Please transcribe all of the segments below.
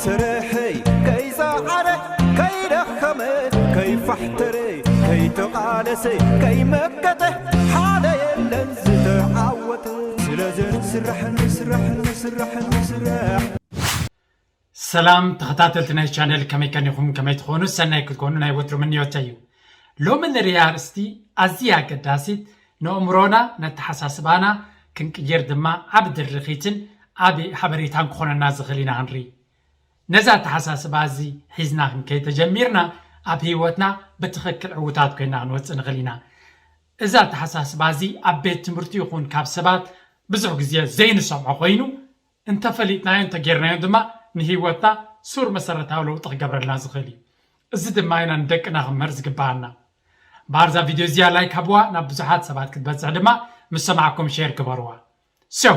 ስርሐይ ከይሰዓረ፣ ከይደኸመ፣ ከይፋሕተረ፣ ከይተቓለሰ፣ ከይመከተ፣ ሓደ የለን ዝተዓወተ። ስለዚ ንስራሕ፣ ንስራሕ፣ ንስራሕ፣ ንስራሕ። ሰላም ተኸታተልቲ ናይ ቻነል፣ ከመይ ከኒኹም? ከመይ ትኾኑ? ሰናይ ክትኮኑ ናይ ወትሩ ምንዮተይ እዩ። ሎሚ ንርእያ ኣርእስቲ ኣዝያ ኣገዳሲት፣ ንእምሮና ነተሓሳስባና ክንቅይር ድማ ዓቢ ድርኺትን ዓቢ ሓበሬታን ክኾነና ዝኽእል ኢና ክንርኢ። ነዛ ኣተሓሳስባ እዚ ሒዝና ክንከይድ ተጀሚርና ኣብ ህይወትና ብትኽክል ዕውታት ኮይና ክንወጽእ ንኽእል ኢና። እዛ ኣተሓሳስባ እዚ ኣብ ቤት ትምህርቲ ይኹን ካብ ሰባት ብዙሕ ግዜ ዘይንሰምዖ ኮይኑ እንተፈሊጥናዮ እንተጌርናዮ ድማ ንህይወትና ሱር መሰረታዊ ለውጢ ክገብረልና ዝኽእል እዩ። እዚ ድማ ኢና ንደቅና ክንምህር ዝግባኣና። ባርዛ ቪድዮ እዚኣ ላይክ ሃብዋ ናብ ብዙሓት ሰባት ክትበፅሕ ድማ ምስ ሰማዕኩም ሼር ግበርዋ። So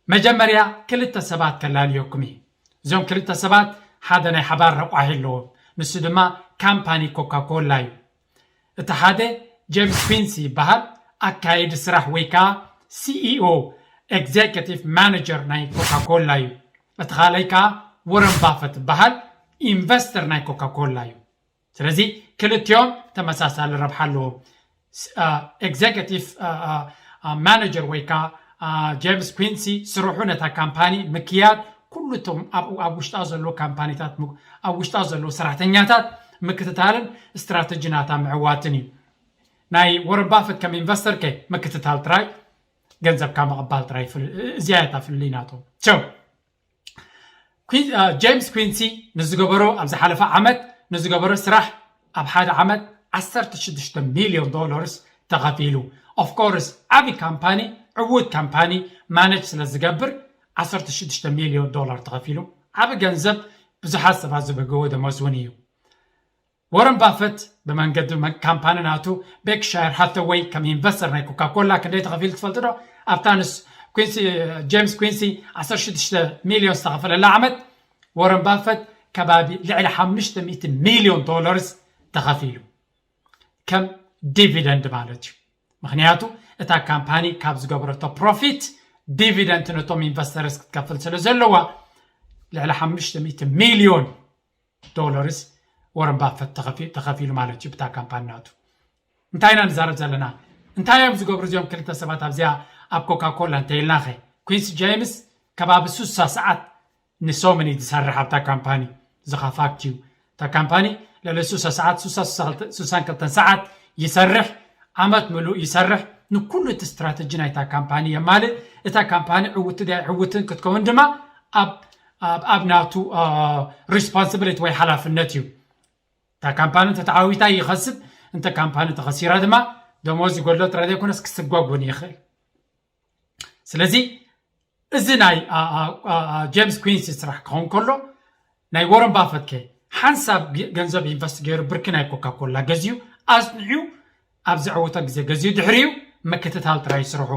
መጀመርያ ክልተ ሰባት ከላልየኩም እዩ። እዞም ክልተ ሰባት ሓደ ናይ ሓባር ረቋሒ ኣለዎም። ንሱ ድማ ካምፓኒ ኮካ ኮላ እዩ። እቲ ሓደ ጄምስ ኩንሲ ይበሃል፣ ኣካየዲ ስራሕ ወይ ከዓ ሲኢኦ፣ ኤግዜኪቲቭ ማነጀር ናይ ኮካ ኮላ እዩ። እቲ ካልኣይ ከዓ ወረን ባፈት ይበሃል፣ ኢንቨስተር ናይ ኮካ ኮላ እዩ። ስለዚ ክልቲኦም ተመሳሳሊ ረብሓ ኣለዎም። ኤግዜኪቲቭ ማነጀር ወይ ከዓ ጄምስ ኩንሲ ስርሑ ነታ ካምፓኒ ምክያድ፣ ኩሉ እቶም ኣብ ውሽጣ ዘለዉ ካምፓኒታት ኣብ ውሽጣ ዘለዉ ሰራሕተኛታት ምክትታልን ስትራተጂ ናታ ምዕዋትን እዩ። ናይ ወረን ባፈት ከም ኢንቨስተር ከ ምክትታል ጥራይ፣ ገንዘብካ ምቕባል ጥራይ። እዚኣ እያ ፍልልይ ናቶም። ጀምስ ኩንሲ ንዝገበሮ፣ ኣብ ዝሓለፈ ዓመት ንዝገበሮ ስራሕ ኣብ ሓደ ዓመት ዓሰርተ ሽዱሽተ ሚልዮን ዶላርስ ተኸፊሉ። ኦፍኮርስ ዓብዪ ካምፓኒ፣ ዕዉት ካምፓኒ ማነጅ ስለ ዝገብር ዓሰርተ ሽዱሽተ ሚልዮን ዶላር ተኸፊሉ። ዓብዪ ገንዘብ፣ ብዙሓት ሰባት ዝበገዎ ደሞዝ እውን እዩ። ወረን ባፈት ብመንገዲ ካምፓኒ ናቱ ቤክሻየር ሃተወይ ከም ኢንቨስተር ናይ ኮካ ኮላ ክንደይ ተኸፊሉ ትፈልጡ ዶ? ኣብታ ንስ ኩንሲ ጄምስ ኩንሲ ዓሰርተ ሽዱሽተ ሚልዮን ዝተኸፈለላ ዓመት ወረን ባፈት ከባቢ ልዕሊ ሓሙሽተ ሚእቲ ሚልዮን ዶላርስ ተኸፊሉ፣ ከም ዲቪደንድ ማለት እዩ። ምክንያቱ እታ ካምፓኒ ካብ ዝገበረቶ ፕሮፊት ዲቪደንድ ነቶም ኢንቨስተርስ ክትከፍል ስለ ዘለዋ ልዕሊ ሓሙሽተ ሚእቲ ሚልዮን ዶላርስ ወረን ባፈት ተኸፊሉ ማለት እዩ ብታ ካምፓኒ ናቱ። እንታይ ኢና ንዛረብ ዘለና? እንታይ እዮም ዝገብሩ እዚኦም ክልተ ሰባት ኣብዚኣ ኣብ ኮካ ኮላ እንተኢልናኸ? ኩንስ ጄምስ ከባቢ ሱሳ ሰዓት ንሶምን እዩ ዝሰርሕ ኣብታ ካምፓኒ። ዝኻ ፋክት እዩ። እታ ካምፓኒ ልዕሊ ሱሳ ሰዓት፣ ሱሳ፣ ሱሳን ክልተን ሰዓት ይሰርሕ። ዓመት ምሉእ ይሰርሕ። ንኩሉ እቲ ስትራተጂ ናይታ ካምፓኒ የማልእ። እታ ካምፓኒ ዕውቲ ድያ ዕውትን ክትከውን ድማ ኣብ ናቱ ሪስፖንስብሊቲ ወይ ሓላፍነት እዩ። እታ ካምፓኒ እንተተዓዊታ ይኸስብ፣ እንተ ካምፓኒ ተኸሲራ ድማ ደሞዝ ይጎድሎ ጥራይ ዘይኮነስ ክስጓግ እውን ይኽእል። ስለዚ እዚ ናይ ጀምስ ኩንሲ ስራሕ ክኸውን ከሎ ናይ ወረን ባፈት ከ ሓንሳብ ገንዘብ ኢንቨስት ገይሩ ብርኪ ናይ ኮካ ኮላ ገዚኡ ኣጽኒዑ ኣብ ዘዕወቶ ግዜ ገዚኡ ድሕሪኡ ምክትታል ጥራይ ይስርሑ።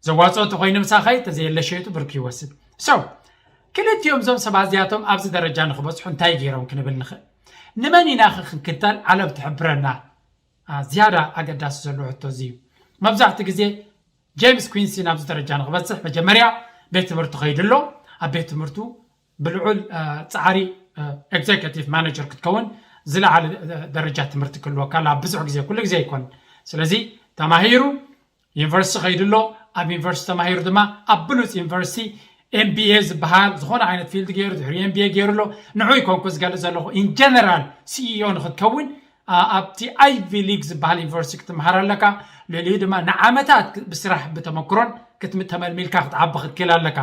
ዘዋፅኦ እንተኮይኑ ምሳኸይ፣ ተዘየለ ሸይጡ ብርኪ ይወስድ። So ክልቲኦም እዞም ሰባት እዚኣቶም ኣብዚ ደረጃ ንክበፅሑ እንታይ ገይሮም ክንብል ንኽእል? ንመን ኢና ኸ ክንክተል ዓለም ትሕብረና? ዝያዳ ኣገዳሲ ዘሎ ሕቶ እዚ እዩ። መብዛሕትኡ ግዜ ጄምስ ኩንሲ ናብዚ ደረጃ ንክበፅሕ መጀመርያ ቤት ትምህርቲ ከይዱ ኣሎ። ኣብ ቤት ትምህርቱ ብልዑል ፃዕሪ ኤግዜኪቲቭ ማነጀር ክትከውን ዝለዓለ ደረጃ ትምህርቲ ክህልወካ ኣሎ። ኣብ ብዙሕ ግዜ፣ ኩሉ ግዜ ኣይኮን። ስለዚ ተማሂሩ ዩኒቨርሲቲ ከይዱ ኣሎ። ኣብ ዩኒቨርሲቲ ተማሂሩ ድማ ኣብ ብሉፅ ዩኒቨርሲቲ ኤምቢኤ ዝበሃል ዝኾነ ዓይነት ፊልድ ገይሩ፣ ድሕሪ ኤምቢኤ ገይሩ ኣሎ። ንዑ ይኮንኩ ዝገልፅ ዘለኹ። ኢን ጀነራል ሲኢኦ ንክትከውን ኣብቲ ኣይቪ ሊግ ዝበሃል ዩኒቨርሲቲ ክትመሃር ኣለካ። ልዕሊኡ ድማ ንዓመታት ብስራሕ ብተመክሮን ክትተመልሚልካ ክትዓቢ ክትክእል ኣለካ።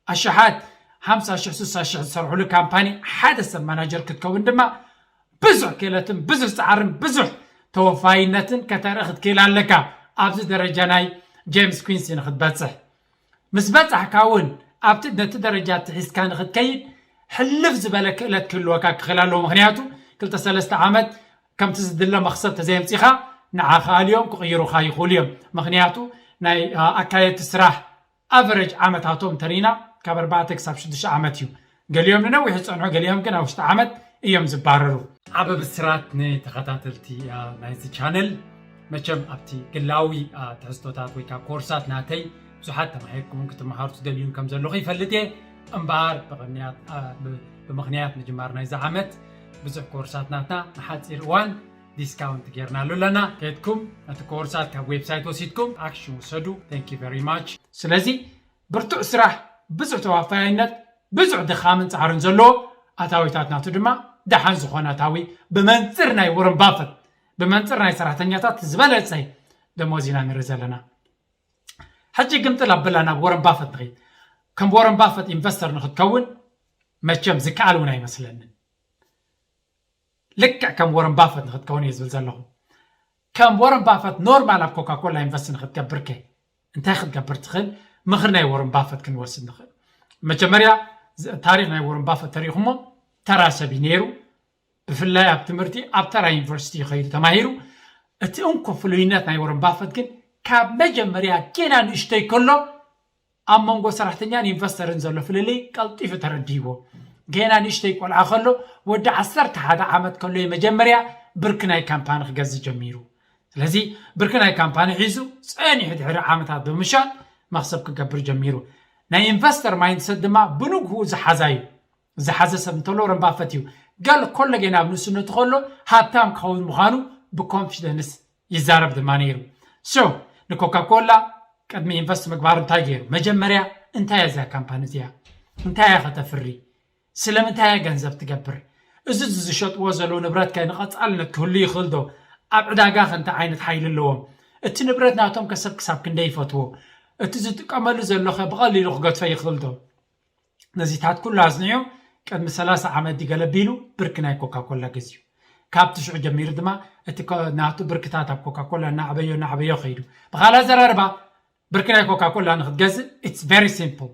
ኣሽሓት ሓምሳ ሽሕ ስሳ ሽሕ ዝሰርሕሉ ካምፓኒ ሓደ ሰብ ማናጀር ክትከውን ድማ ብዙሕ ክእለትን ብዙሕ ፃዕርን ብዙሕ ተወፋይነትን ከተርኢ ክትክእል ኣለካ። ኣብዚ ደረጃ ናይ ጄምስ ኩንሲ ንክትበፅሕ ምስ በፃሕካ እውን ኣብቲ ነቲ ደረጃ ትሒዝካ ንክትከይድ ሕልፍ ዝበለ ክእለት ክህልወካ ክኽእል ኣለዎ። ምክንያቱ ክልተ ሰለስተ ዓመት ከምቲ ዝድለ መኽሰብ ተዘየምፂኻ ንዓኻ ኣልዮም ክቕይሩኻ ይኽእሉ እዮም። ምክንያቱ ናይ ኣካየድቲ ስራሕ ኣቨረጅ ዓመታቶም እንተሪኢና ካብ ኣርባዕተ ክሳብ ሽዱሽተ ዓመት እዩ። ገሊኦም ንነዊሕ ዝፀንሑ፣ ገሊኦም ግን ኣብ ውሽጢ ዓመት እዮም ዝባረሩ። ዓቢ ብስራት ንተኸታተልቲ ናይዚ ቻነል። መቸም ኣብቲ ግላዊ ትሕዝቶታት ወይ ከዓ ኮርሳት ናተይ ብዙሓት ተማሂርኩምን ክትመሃሩ ትደልዩን ከም ዘለኹ ይፈልጥ እየ። እምበኣር ብቕንያት ብ- ብምኽንያት ምጅማር ናይዚ ዓመት ብዙሕ ኮርሳት ናትና ንሓፂር እዋን ዲስካውንት ጌርናሉ ኣለና። ከድኩም ነቲ ኮርሳት ካብ ዌብሳይት ወሲድኩም ኣክሽን ውሰዱ። Thank you very much። ስለዚ ብርቱዕ ስራሕ፣ ብዙሕ ተዋፋይነት፣ ብዙሕ ድኻምን ፃዕርን ዘለዎ ኣታዊታት ናቱ ድማ ደሓን ዝኾነ ኣታዊ ብመንፅር ናይ ወረን ባፈት ብመንፅር ናይ ሰራሕተኛታት ዝበለፀ ደሞዝ ኢና ንርኢ ዘለና። ሕጂ ግምጥል ኣብላ ናብ ወረን ባፈት ንኸይድ። ከም ወረን ባፈት ኢንቨስተር ንክትከውን መቸም ዝከኣል እውን ኣይመስለንን። ልክዕ ከም ወረን ባፈት ንክትከውን እየ ዝብል ዘለኹ። ከም ወረን ባፈት ኖርማል ኣብ ኮካኮላ ኢንቨስት ንክትገብር ከ እንታይ ክትገብር ትኽእል? ምኽሪ ናይ ወረን ባፈት ክንወስድ ንኽእል። መጀመርያ ታሪክ ናይ ወረን ባፈት ተሪእኹሞ ተራ ሰብ እዩ ነይሩ። ብፍላይ ኣብ ትምህርቲ ኣብ ተራ ዩኒቨርሲቲ ከይዱ ተማሂሩ። እቲ እንኮ ፍሉይነት ናይ ወረን ባፈት ግን ካብ መጀመርያ ጌና ንእሽተይ ከሎ ኣብ መንጎ ሰራሕተኛን ኢንቨስተርን ዘሎ ፍልልይ ቀልጢፉ ተረዲዎ። ጌና ንእሽተይ ቆልዓ ከሎ ወዲ ዓሰርተ ሓደ ዓመት ከሎ መጀመርያ ብርኪ ናይ ካምፓኒ ክገዝእ ጀሚሩ። ስለዚ ብርኪ ናይ ካምፓኒ ሒዙ ጸኒሑ ድሕሪ ዓመታት ብምሻጥ መኽሰብ ክገብር ጀሚሩ። ናይ ኢንቨስተር ማይንድሰት ድማ ብንግሁ ዝሓዛ እዩ። ዝሓዘ ሰብ እንተሎ ረምባፈት እዩ። ገል ኮሎ ጌና ኣብ ንእስነቱ ከሎ ሃብታም ክኸውን ምዃኑ ብኮንፊደንስ ይዛረብ ድማ ነይሩ። So ንኮካኮላ ቅድሚ ኢንቨስት ምግባር እንታይ ገይሩ? መጀመርያ እንታይ እያ እዚኣ ካምፓኒ እዚኣ? እንታይ እያ ከተፍሪ? ስለምንታይ እያ ገንዘብ ትገብር? እዚ ዝሸጥዎ ዘለዉ ንብረት ከ ንቐጻልነት ክህሉ ይኽእል ዶ? ኣብ ዕዳጋ ከ እንታይ ዓይነት ሓይሊ ኣለዎም? እቲ ንብረት ናቶም ከ ሰብ ክሳብ ክንደይ ይፈትዎ? እቲ ዝጥቀመሉ ዘሎ ከ ብቐሊሉ ክገድፎ ይኽእል ዶ? ነዚታት ኩሉ ኣዝኒዑ ቅድሚ ሰላሳ ዓመት ድዩ ገለ ቢሉ ብርኪ ናይ ኮካኮላ ገዚኡ። ካብቲ ሽዑ ጀሚሩ ድማ እቲ ኮ- ናቱ ብርክታት ኣብ ኮካኮላ እናዕበዮ እናዕበዮ ከይዱ። ብኻልእ ኣዘራርባ ብርኪ ናይ ኮካኮላ ንክትገዝእ it's very simple።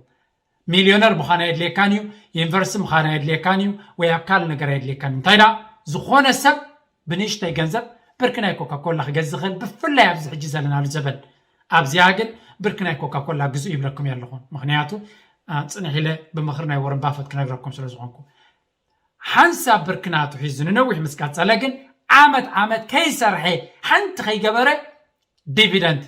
ሚልዮነር ምዃን ኣየድልየካን እዩ፣ ዩኒቨርሲቲ ምዃን ኣየድልየካን እዩ፣ ወይ ኣብ ካልእ ነገር ኣየድልየካን እዩ። እንታይ ደኣ ዝኾነ ሰብ ብንእሽተይ ገንዘብ ብርኪ ናይ ኮካኮላ ክገዝእ ይኽእል፣ ብፍላይ ኣብዚ ሕጂ ዘለናሉ ዘበን። ኣብዚኣ ግን ብርኪ ናይ ኮካኮላ ግዝኡ ይብለኩም እየ ኣለኹ። ምኽንያቱ አ፣ ጽንሕ ኢለ ብምኽሪ ናይ ወረን ባፈት ክነግረኩም ስለ ዝኾንኩ። ሓንሳብ ብርኪ ናቱ ሒዙ ንነዊሕ ምስ ቀጸለ ግን ዓመት ዓመት ከይሰርሐ ሓንቲ ከይገበረ ዲቪደንድ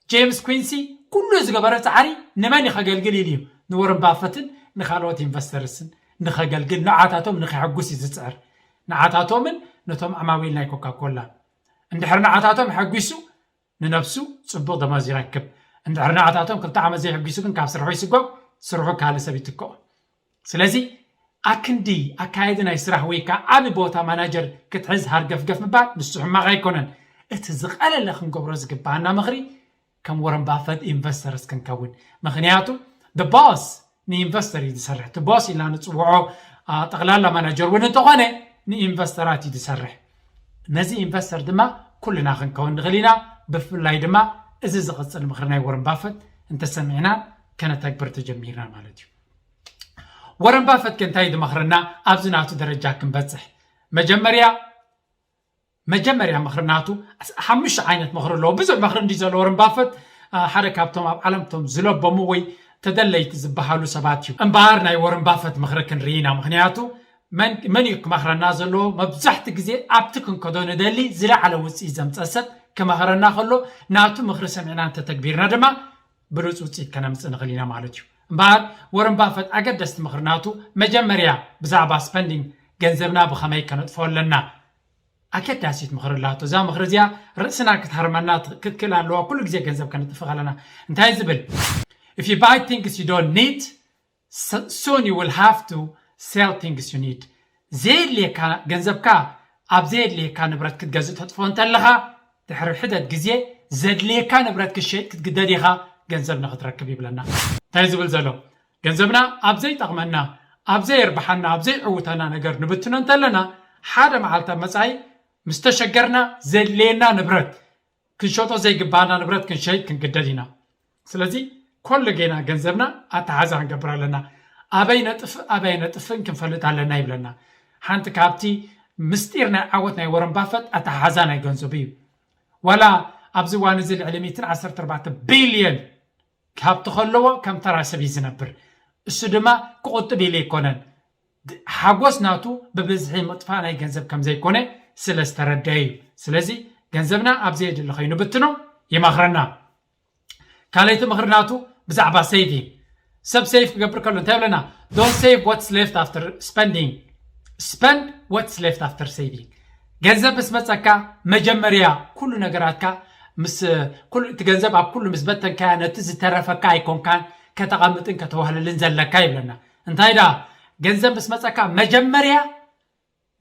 ጄምስ ኩንሲ ኩሉ ዝገበረ ጻዕሪ ንመን እዩ ከገልግል ኢሉ እዩ ንወረን ባፈትን ንኻልኦት ኢንቨስተርስን ንኸገልግል ንዓታቶም ንኸሐጉስ እዩ ዝጽዕር። ንዓታቶምን ነቶም ዓማዊል ናይ ኮካኮላ እንድሕር ንዓታቶም ሐጒሱ ንነብሱ ጽቡቕ ደሞዝ ይረክብ። እንድሕር ንዓታቶም ክልተ ዓመት ዘይሕጒሱ ግን ካብ ስርሑ ይስጎግ፣ ስርሑ ካልእ ሰብ ይትክኦ። ስለዚ ኣክንዲ ኣካየዲ ናይ ስራሕ ወይ ከዓ ዓቢ ቦታ ማናጀር ክትሕዝ ሃርገፍገፍ ምባል ንሱ ሕማቕ ኣይኮነን። እቲ ዝቐለለ ክንገብሮ ዝግባኣና ምኽሪ ከም ወረን ባፈት ኢንቨስተርስ ክንከውን። ምኽንያቱ the boss ንኢንቨስተር እዩ ዝሰርሕ። እቲ ቦስ ኢልና ንፅውዖ አ፣ ጠቕላላ ማናጀር እውን እንተኾነ ንኢንቨስተራት እዩ ዝሰርሕ። ነዚ ኢንቨስተር ድማ ኩልና ክንከውን ንኽእል ኢና። ብፍላይ ድማ እዚ ዝቕፅል ምኽሪ ናይ ወረን ባፈት እንተሰሚዕና ከነተግብር ተጀሚርና ማለት እዩ። ወረን ባፈት ከ እንታይ ድመኽረና ኣብዚ ናቱ ደረጃ ክንበፅሕ? መጀመርያ መጀመርያ ምኽሪ ናቱ ሓሙሽተ ዓይነት ምኽሪ ኣለዎ። ብዙሕ ምኽሪ እንዲ ዘለዎ ወረን ባፈት አ፣ ሓደ ካብቶም ኣብ ዓለም ቶም ዝለበሙ ወይ ተደለይቲ ዝበሃሉ ሰባት እዩ። እምበኣር ናይ ወረን ባፈት ምኽሪ ክንርኢ ኢና። ምኽንያቱ መን መን እዩ ክመኽረና ዘለዎ? መብዛሕቲ ግዜ ኣብቲ ክንከዶ ንደሊ ዝለዓለ ውፅኢት ዘምፀ ሰብ ክመኽረና ከሎ ናቱ ምኽሪ ሰሚዕና እንተተግቢርና ድማ ብሉፅ ውፅኢት ከነምፅእ ንኽእል ኢና ማለት እዩ። እምበኣር ወረን ባፈት ኣገደስቲ ምኽሪ ናቱ መጀመርያ ብዛዕባ ስፐንዲንግ ገንዘብና ብኸመይ ከነጥፍኦ ኣለና ኣገዳሲት ምኽሪ ኣላቶ። እዛ ምኽሪ እዚኣ ርእስና ክትሃርመና ክትክእል ኣለዋ። ኩሉ ግዜ ገንዘብ ከነጥፍእ ከለና እንታይ ዝብል? If you buy things you don't need, s- soon you will have to sell things you need. ዘየድልየካ ገንዘብካ ኣብ ዘየድልየካ ንብረት ክትገዝእ ተጥፍኦ እንተለኻ ድሕሪ ሕደት ግዜ ዘድልየካ ንብረት ክትሸይጥ ክትግደድ ኢኻ ገንዘብ ንክትረክብ ይብለና። እንታይ ዝብል ዘሎ? ገንዘብና ኣብ ዘይጠቕመና፣ ኣብ ዘየርብሓና፣ ኣብ ዘይዕውተና ነገር ንብትኖ እንተለና ሓደ መዓልቲ ኣብ መጻኢ ምስ ተሸገርና ዘድልየና ንብረት ክንሸጦ ዘይግባኣና ንብረት ክንሸይጥ ክንግደድ ኢና። ስለዚ ኮሎ ጌና ገንዘብና ኣተሓዛ ክንገብር ኣለና። ኣበይ ነጥፍእ ኣበይ ነጥፍእን ክንፈልጥ ኣለና ይብለና። ሓንቲ ካብቲ ምስጢር ናይ ዓወት ናይ ወረን ባፈት ኣተሓሓዛ ናይ ገንዘቡ እዩ። ዋላ ኣብዚ እዋን እዚ ልዕሊ ሚእትን ዓሰርተ ኣርባዕተ ቢልዮን ሃብቲ ከለዎ ከም ተራ ሰብ እዩ ዝነብር። እሱ ድማ ክቑጥብ ኢሉ ኣይኮነን። ሓጎስ ናቱ ብብዝሒ ምጥፋእ ናይ ገንዘብ ከም ዘይኮነ ስለ ዝተረደአ እዩ። ስለዚ ገንዘብና ኣብ ዘየድሊ ከይንብትኖ ይመኽረና። ካልኣይቲ ምኽሪ ናቱ ብዛዕባ ሴቪንግ። ሰብ save ክገብር ከሎ እንታይ ይብለና? Don't save what's left after spending, spend what's left after saving። ገንዘብ ምስ መፀካ መጀመርያ ኩሉ ነገራትካ ምስ ኩሉ እቲ ገንዘብ ኣብ ኩሉ ምስ በተንካያ ነቲ ዝተረፈካ ኣይኮንካን ከተቐምጥን ከተዋህልልን ዘለካ ይብለና። እንታይ ዳ ገንዘብ ምስ መፀካ መጀመርያ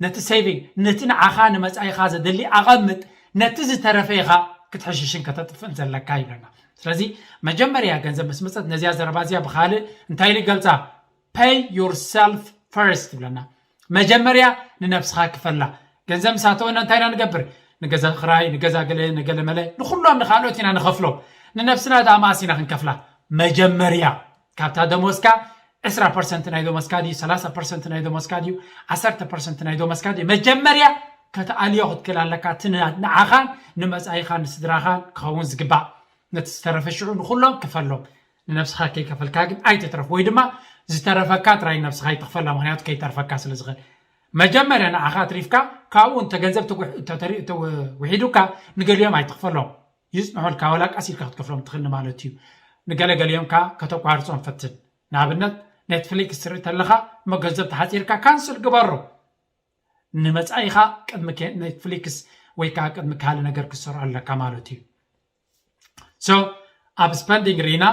ነቲ saving ነቲ ንዓኻ ንመጻኢኻ ዘድሊ ኣቐምጥ፣ ነቲ ዝተረፈ ኢኻ ክትሕሽሽን ከተጥፍእን ዘለካ ይብለና። ስለዚ መጀመርያ ገንዘብ ምስ መጸት ነዚያ ዘረባ እዚኣ ብኻልእ እንታይ ኢሉ ይገልጻ? Pay yourself first ይብለና። መጀመርያ ንነብስኻ ክፈላ። ገንዘብ ምስ ኣተወና እንታይ ኢና ንገብር? ንገዛ ክራይ፣ ንገዛ ገለ ንገለ መለ ንኹሎም ንኻልኦት ኢና ንኸፍሎም። ንነብስና ደኣ መኣስ ኢና ክንከፍላ? መጀመርያ ካብታ ደሞዝካ ዕስራ ፐርሰንት ናይ ደሞዝካ ድዩ፣ ሰላሳ ፐርሰንት ናይ ደሞዝካ ድዩ፣ ዓሰርተ ፐርሰንት ናይ ደሞዝካ ድዩ፣ መጀመርያ ከተኣልዮ ክትክእል ኣለካ። እቲ ን- ንዓኻን ንመጻኢኻን ንስድራኻን ክኸውን ዝግባእ ነቲ ዝተረፈ ሽዑ ንኹሎም ክፈሎም። ንነብስኻ ከይከፈልካ ግን ኣይትትረፍ፣ ወይ ድማ ዝተረፈካ ጥራይ ንነብስኻ ኣይትኽፈላ፣ ምኽንያቱ ከይተርፈካ ስለ ዝኽእል። መጀመርያ ንዓኻ ኣትሪፍካ ካብኡ እንተ ገንዘብ ተጉሕ- ተተሪ- ተውሒዱካ ንገሊኦም ኣይትኽፈሎም። ይጽንሑልካ፣ ወላ ቀስ ኢልካ ክትከፍሎም ትኽእል ማለት እዩ። ንገለገሊኦም ከኣ ከተቋርጾም ፈትን። ንኣብነት ኔትፍሊክስ ትርኢ ተለኻ እሞ ገንዘብ ተሓጺርካ ካንስል ግበሮ። ንመጻኢኻ ቅድሚ ኬ- ኔትፍሊክስ ወይ ከዓ ቅድሚ ካልእ ነገር ክትሰርዖ ኣለካ ማለት እዩ። So ኣብ ስፐንዲንግ ርኢና፣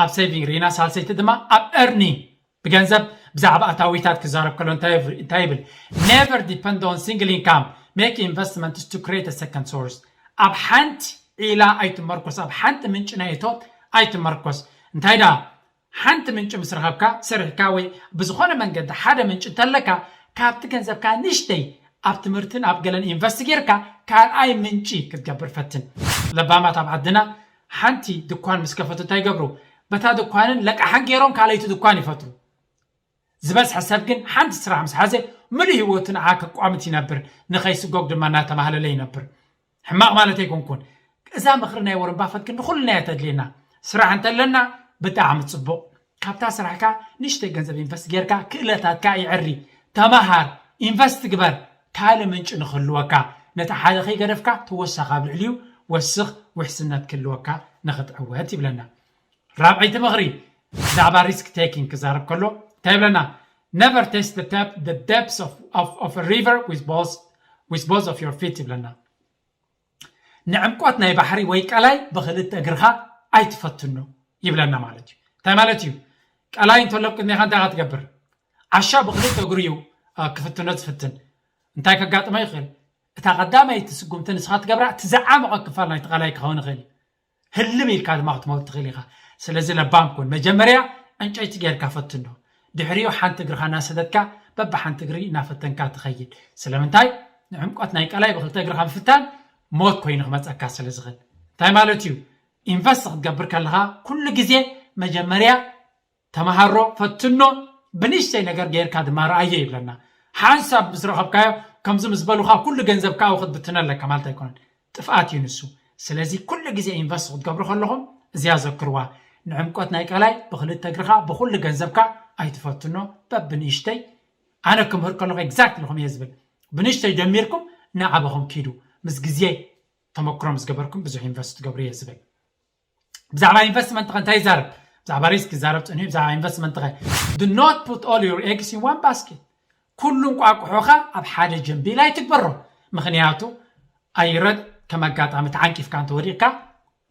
ኣብ ሴቪንግ ርኢና፣ ሳልሰይቲ ድማ ኣብ ኤርኒንግ ብገንዘብ ብዛዕባ ኣታዊታት ክዛረብ ከሎ እንታይ ይብል? Never depend on single income, make investments to create a second source። ኣብ ሓንቲ ዒላ ኣይትመርኮስ፣ ኣብ ሓንቲ ምንጪ ናይ እቶት ኣይትመርኮስ። እንታይ ዳ ሓንቲ ምንጪ ምስ ረኸብካ፣ ሰሪሕካ ወይ ብዝኾነ መንገዲ ሓደ ምንጪ እንተለካ፣ ካብቲ ገንዘብካ ንእሽተይ ኣብ ትምህርትን ኣብ ገለን ኢንቨስት ጌርካ ካልኣይ ምንጪ ክትገብር ፈትን። ለባማት ኣብ ዓድና ሓንቲ ድኳን ምስ ከፈቱ እንታይ ይገብሩ? በታ ድኳንን ለቃሕን ገይሮም ካልኣይቲ ድኳን ይፈጥሩ። ዝበዝሐ ሰብ ግን ሓንቲ ስራሕ ምስ ሓዘ ምሉእ ህይወቱ ንዓ ከቋምት ይነብር፣ ንኸይስጎግ ድማ እናተማህለለ ይነብር። ሕማቕ ማለት ኣይኮንኩን። እዛ ምኽሪ ናይ ወረን ባፈት ግን ንኹልና እያ ተድልየና። ስራሕ እንተለና ብጣዕሚ ጽቡቕ። ካብታ ስራሕካ ንእሽተይ ገንዘብ ኢንቨስት ጌርካ ክእለታትካ ይዕሪ፣ ተማሃር፣ ኢንቨስት ግበር፣ ካልእ ምንጪ ንኽህልወካ፣ ነቲ ሓደ ከይገደፍካ ተወሳኺ ኣብ ልዕሊኡ ወስኽ ውሕስነት ክህልወካ ንኽትዕወት ይብለና። ራብዐይቲ ምኽሪ ብዛዕባ ሪስክ ቴኪንግ ክዛረብ ከሎ እንታይ ይብለና? Never test the depth, the depths of, of, of a river with both, with both of your feet ይብለና። ንዕምቆት ናይ ባሕሪ ወይ ቀላይ ብኽልተ እግርኻ ኣይትፈትኖ ይብለና ማለት እዩ። እንታይ ማለት እዩ? ቀላይ እንተሎ ኣብ ቅድሜኻ እንታይ ኢኻ ትገብር? ዓሻ ብኽልተ እግሩ እዩ አ፣ ክፍትኖ ዝፍትን። እንታይ ከጋጥሞ ይኽእል? እታ ቀዳመይቲ ስጉምቲ ንስኻ ትገብራ እቲ ዝዓመቐ ክፋል ናይቲ ቀላይ ክኸውን ይኽእል እዩ። ህልም ኢልካ ድማ ክትመውት ትኽእል ኢኻ። ስለዚ ለባም ኩን። መጀመርያ ዕንጨይቲ ጌርካ ፈትኖ። ድሕሪኡ ሓንቲ እግርኻ እናሰደድካ በብሓንቲ እግሪ እናፈተንካ ትኸይድ። ስለምንታይ? ንዕምቆት ናይ ቀላይ ብክልተ እግርኻ ምፍታን ሞት ኮይኑ ክመፀካ ስለ ዝኽእል። እንታይ ማለት እዩ? ኢንቨስት ክትገብር ከለኻ ኩሉ ግዜ መጀመርያ ተምሃሮ፣ ፈትኖ፣ ብንእሽተይ ነገር ጌርካ ድማ ረኣዮ ይብለና። ሓንሳብ ምስ ረኸብካዮ ከምዚ ምስ በሉኻ ኩሉ ገንዘብካ ኣብኡ ክትብትኖ ኣለካ ማለት ኣይኮነን። ጥፍኣት እዩ ንሱ። ስለዚ ኩሉ ግዜ ኢንቨስት ክትገብሩ ከለኹም እዚኣ ዘክርዋ። ንዕምቆት ናይ ቀላይ ብክልተ እግርኻ ብኩሉ ገንዘብካ ኣይትፈትኖ። በብንእሽተይ ኣነ ክምህር ከለኹ ኤግዛክትሊ ከምኡ እየ ዝብል። ብንእሽተይ ጀሚርኩም እናዓበኹም ኪዱ። ምስ ግዜ ተመክሮ ምስ ገበርኩም ብዙሕ ኢንቨስት ትገብሩ እየ ዝብል። ብዛዕባ ኢንቨስትመንት ኸ እንታይ ይዛረብ? ብዛዕባ ሪስክ ይዛረብ ጽንሑ። ብዛዕባ ኢንቨስትመንት ኸ do not put all your eggs in one basket። ኩሉ እንቋቁሖኻ ኣብ ሓደ ጀንቢል ኣይትግበሮ። ምኽንያቱ ኣይረድ ከም ኣጋጣሚ ተዓንቂፍካ እንተወዲቕካ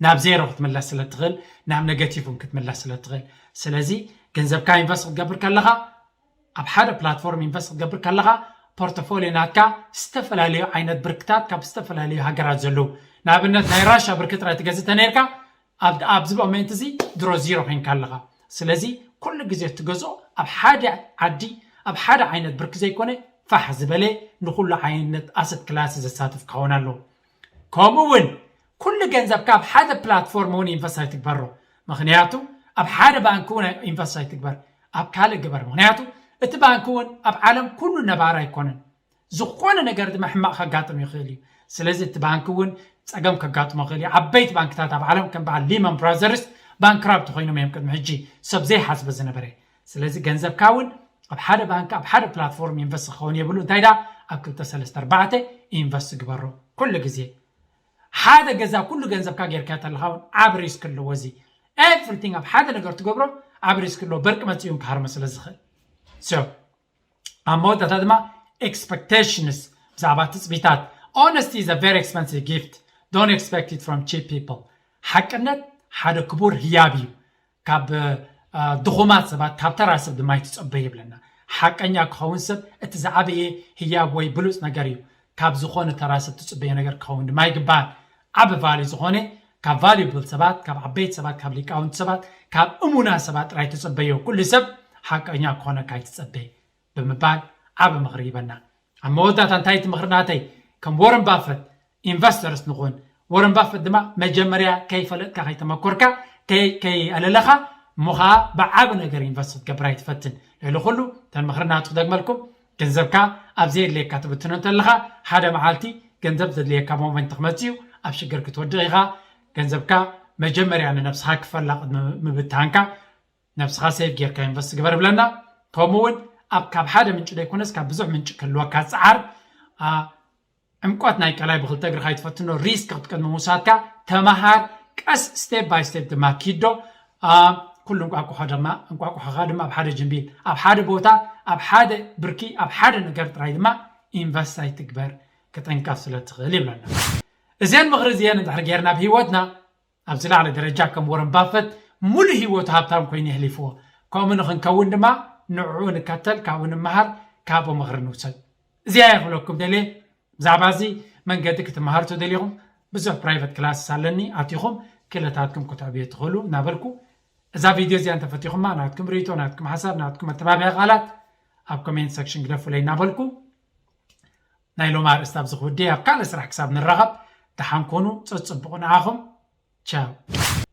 ናብ ዜሮ ክትምለስ ስለ ትኽእል፣ ናብ ኔጋቲቭ እውን ክትምለስ ስለ ትኽእል። ስለዚ ገንዘብካ ኢንቨስት ክትገብር ከለኻ ኣብ ሓደ ፕላትፎርም ኢንቨስት ክትገብር ከለኻ ፖርቶፎሊዮ ናትካ ዝተፈላለዩ ዓይነት ብርክታት ካብ ዝተፈላለዩ ሃገራት ዘለዉ፣ ንኣብነት ናይ ራሻ ብርኪ ጥራይ ትገዝእ ተነይርካ ኣብ ኣብዚ ሞሜንት እዚ ድሮ ዚሮ ኮይንካ ኣለኻ። ስለዚ ኩሉ ግዜ እትገዝኦ ኣብ ሓደ ዓዲ ኣብ ሓደ ዓይነት ብርኪ ዘይኮነ ፋሕ ዝበለ ንኩሉ ዓይነት ኣሰት ክላስ ዘሳትፍ ክኸውን ኣለዎ። ከምኡ እውን ኩሉ ገንዘብካ ኣብ ሓደ ፕላትፎርም እውን ኢንቨስት ኣይትግበሮ። ምኽንያቱ ኣብ ሓደ ባንክ እውን ኢንቨስት ኣይትግበር፣ ኣብ ካልእ ግበር። ምኽንያቱ እቲ ባንክ እውን ኣብ ዓለም ኩሉ ነባሪ ኣይኮነን። ዝኾነ ነገር ድማ ሕማቕ ከጋጥም ይኽእል እዩ። ስለዚ እቲ ባንክ እውን ፀገም ከጋጥሞ ይኽእል እዩ። ዓበይቲ ባንክታት ኣብ ዓለም ከም በዓል ሊመን ብራዘርስ ባንክራፕት ኮይኖም እዮም ቅድሚ ሕጂ ሰብ ዘይሓስበ ዝነበረ። ስለዚ ገንዘብካ እውን ኣብ ሓደ ባንክ ኣብ ሓደ ፕላትፎርም ኢንቨስት ክኸውን የብሉ። እንታይ ዳ ኣብ ክልተ ሰለስተ ኣርባዕተ ኢንቨስት ግበሮ ኩሉ ግዜ። ሓደ ገዛ ኩሉ ገንዘብካ ጌርካ ተለኻ እውን ዓብ ሪስክ ኣለዎ። እዚ ኤቭሪቲንግ ኣብ ሓደ ነገር ትገብሮ ኣብ risk ኣሎ፣ በርቂ መፂኡ ክሃርሞ ስለ ዝኽእል። So ኣብ መወዳእታ ድማ expectations፣ ብዛዕባ ትፅቢታት። Honesty is a very expensive gift, don't expect it from cheap people. ሓቅነት ሓደ ክቡር ህያብ እዩ። ካብ ድኹማት ሰባት፣ ካብ ተራ ሰብ ድማ ይትፀበ ይብለና። ሓቀኛ ክኸውን ሰብ እቲ ዝዓበየ ህያብ ወይ ብሉፅ ነገር እዩ። ካብ ዝኾነ ተራ ሰብ ትፅበዮ ነገር ክኸውን ድማ ይግባእ። ዓቢ ቫልዩ ዝኾነ ካብ ቫልዩብል ሰባት፣ ካብ ዓበይቲ ሰባት፣ ካብ ሊቃውንቲ ሰባት፣ ካብ እሙና ሰባት ጥራይ ትፅበዮ። ኩሉ ሰብ ሓቀኛ ክኾነካ ኣይትፀበ ብምባል ዓቢ ምኽሪ ይበና። ኣብ መወዳእታ እንታይ እቲ ምኽሪ ናተይ? ከም ወረን ባፈት ኢንቨስተርስ ንኹን። ወረን ባፈት ድማ መጀመርያ ከይፈለጥካ ከይተመኮርካ ከይ- ከይኣለለኻ እሞ ኸዓ ብዓቢ ነገር ኢንቨስት ክትገብር ኣይትፈትን። ልዕሊ ኩሉ እተን ምኽሪ ናቱ ክደግመልኩም፣ ገንዘብካ ኣብ ዘየድልየካ ትብትኖ እንተለኻ ሓደ መዓልቲ ገንዘብ ዘድልየካ ሞመንት ክመፅእ እዩ። ኣብ ሽግር ክትወድቕ ኢኻ። ገንዘብካ መጀመርያ ንነብስኻ ክፈላ ቅድሚ ምብታንካ ነብስኻ ሴፍ ጌርካ ኢንቨስት ግበር ይብለና። ከምኡ እውን ኣብ ካብ ሓደ ምንጪ ዘይኮነስ ካብ ብዙሕ ምንጪ ክህልወካ ፀዓር። ዕምቆት ናይ ቀላይ ብክልተ እግርካ ይትፈትኖ ሪስክ ክትቅድሚ ምውሳድካ ተመሃር። ቀስ ስቴፕ ባይ ስቴፕ ድማ ኪዶ። ኩሉ እንቋቁሖ ድማ እንቋቁሖካ ድማ ኣብ ሓደ ጅምቢል ኣብ ሓደ ቦታ ኣብ ሓደ ብርኪ ኣብ ሓደ ነገር ጥራይ ድማ ኢንቨስት ኣይትግበር ክጠንቀፍ ስለ ትኽእል ይብለና። እዚአን ምኽሪ እዚአን እንድሕር ጌርና ኣብ ህይወትና ኣብዚ ላዕሊ ደረጃ ከም ወረን ባፈት ሙሉእ ህይወቱ ሃብታም ኮይኑ የሕሊፍዎ። ከምኡ ንክንከውን ድማ ንዕኡ ንከተል፣ ካብኡ ንምሃር፣ ካብኡ ምኽሪ ንውሰድ። እዚኣ እየ ክብለኩም ደልየ። ብዛዕባ እዚ መንገዲ ክትመሃሩ ተደሊኹም ብዙሕ ፕራይቨት ክላስስ ኣለኒ፣ ኣቲኹም ክእለታትኩም ክትዕብዩ ትኽእሉ እናበልኩ እዛ ቪድዮ እዚኣ እንተፈቲኹማ ናትኩም ርእይቶ፣ ናትኩም ሓሳብ፣ ናትኩም መተባብዒ ቃላት ኣብ ኮሜንት ሰክሽን ግደፉለይ እናበልኩ ናይ ሎሚ ኣርእስቲ ኣብዚ ክውድእ። ኣብ ካልእ ስራሕ ክሳብ ንራኸብ ደሓን ኩኑ፣ ጽጽብቑ ንዓኹም። ቻው።